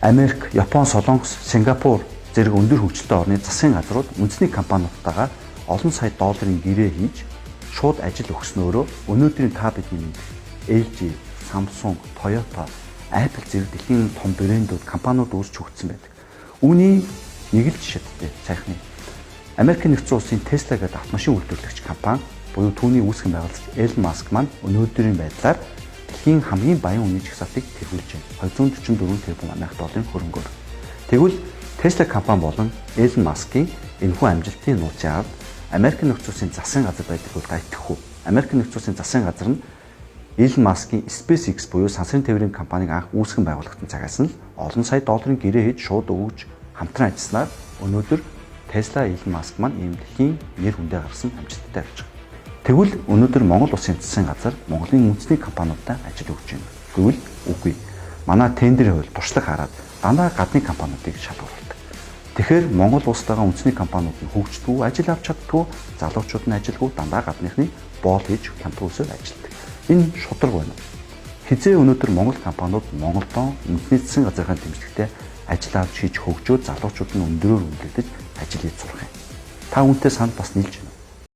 Америк, Япон, Солонгос, Сингапур зэрэг өндөр хөгжилтэй орны засгийн газрууд үндэсний компаниудтайгаа олон сая долларын гэрээ хийж шууд ажил өгснөөрөө өнөөдрийн та бидний мэдэх LG, Samsung, Toyota, Apple зэрэг дэлхийн том брэндүүд, компаниуд үүсч хөгжсөн байдаг. Үүний нэг л жишээтэй саяхны Америк нэгдсэн улсын Tesla гэдэг автомашин үйлдвэрлэгч компани буюу түүний үүсгэн байгуулагч Elon Musk маань өнөөдрийн байдлаар дэлхийн хамгийн баян хүний жагсаалтыг тэргүүлж байна. 244 тэрбум Америк долларын хөрөнгөөр. Тэгвэл Tesla компани болон Elon Musk-ийн энэхүү амжилтын нууцын ард Америк нэгдсэн улсын засгийн газар байдаг бол та итгэх үү? Америк нэгдсэн улсын засгийн газар нь Elon Musk-ийн SpaceX буюу сансрын тээврийн компанийг анх үүсгэн байгуулагдсан цагаас нь л олон сая долларын гэрээ хийж шууд өгж хамтран ажилласанаар өнөөдөр Tesla, Elon Musk маань ийм дэлхийн нэр хүндээ гаргасан амжилттай болж байгаа. Тэгвэл өнөөдөр Монгол улсын засгийн газар Монголын үндэсний компаниудад ажил өгч байна. Гэвэл үгүй. Манай тендерийн хууль туршлага хараад дандаа гадны компаниудыг шалгаруулдаг. Тэгэхээр Монгол улсад байгаа үндэсний компаниуд нь хөгждөггүй, ажил авч чаддаггүй, залуучууд нь ажилгүй, дандаа гадныхны боол хийж хямдхан үсээр ажилладаг. Энэ шударга байна уу? Хэзээ өнөөдөр Монгол компаниуд Монголдоо үндэсний засгийн газрын дэмжлэгтэй ажил авч хийж хөгжөөд залуучууд нь өндрөөр үнэлэгдэж ажил хийж сурах юм? Та үүнтэй санал бас нийлж байна уу?